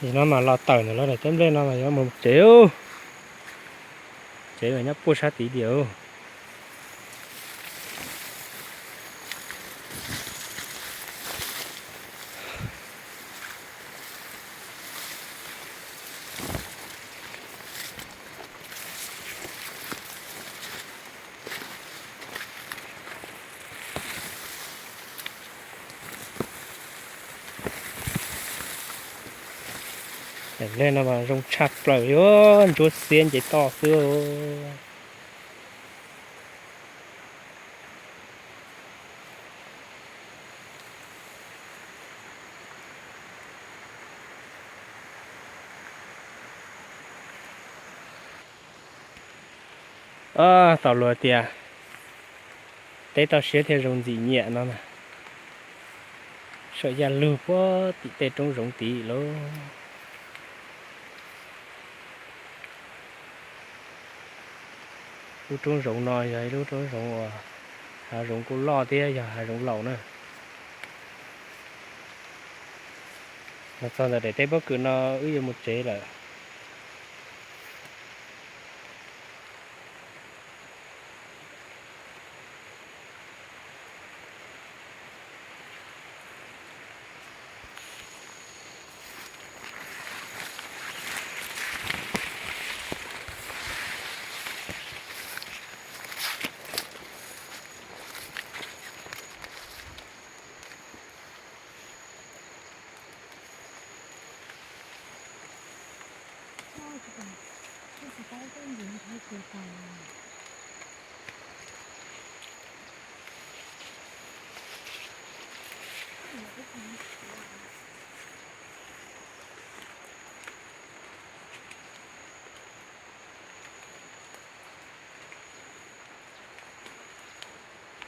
Nim no mas los tawm ntawm lawv daim teb nplej no mas yuav mus tsev. Tsev mas nyob puag sab tid tiag. Daim nplej no mas zoo tshaj plaws li, ntsuab xiab nce toj xwb. Tau luag tias teb toj siab thiaj zoo ntxim nyiam no na. Saum yaj lug puag tim tej roob zoov tid lauj. Lub roob zoov no yog ib lub roob zoov uas hav zoov kuj loj thiab yog hav zoov laus na. Los txog ntawm daim teb pob kws no wb yuav mus tsev lawm.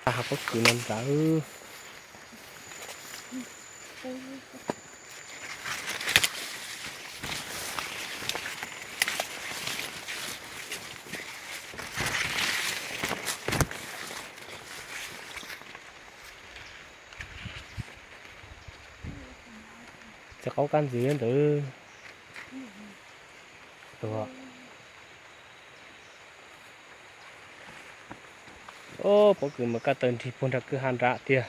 Tag hav pob kws no ntawd. Txiv qaub kab ntxiv ntawd. Pob kws mas kaj taw nrig puag nram kwj ha nram tiag.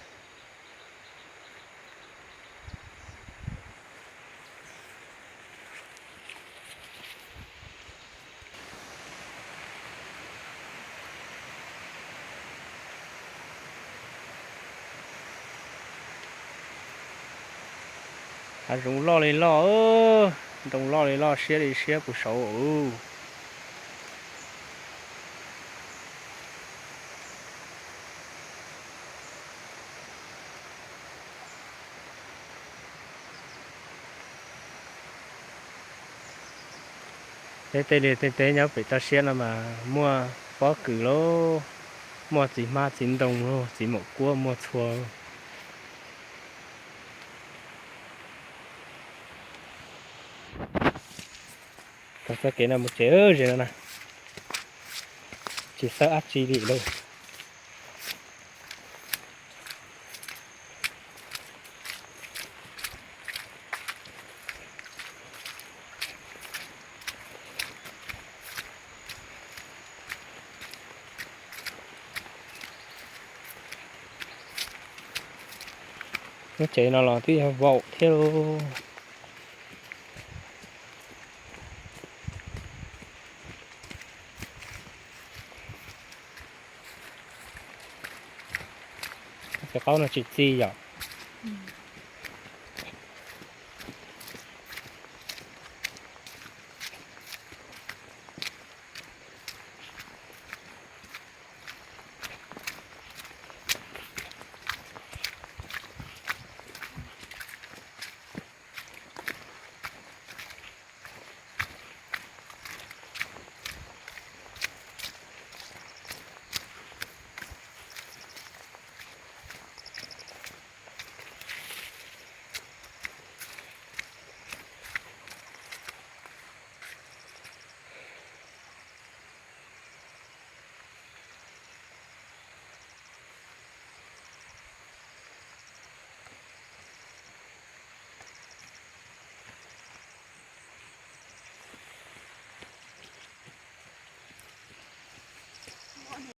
Hav zoov loj li loj, nroog loj li loj, siab li siab puag saud. Teb tej liaj tej teb nyob pem toj siab no mas muaj pob kws lauj, muaj txiv hmab txiv ntoo lauj, txiv maum kuab muaj txhua. Txoj kev no mus tsev ze no na, tsis xawb dab tsi li lauj. Lub tsev no los twb yog vaum thiab lauj. Cov qaub no tsis txi yom?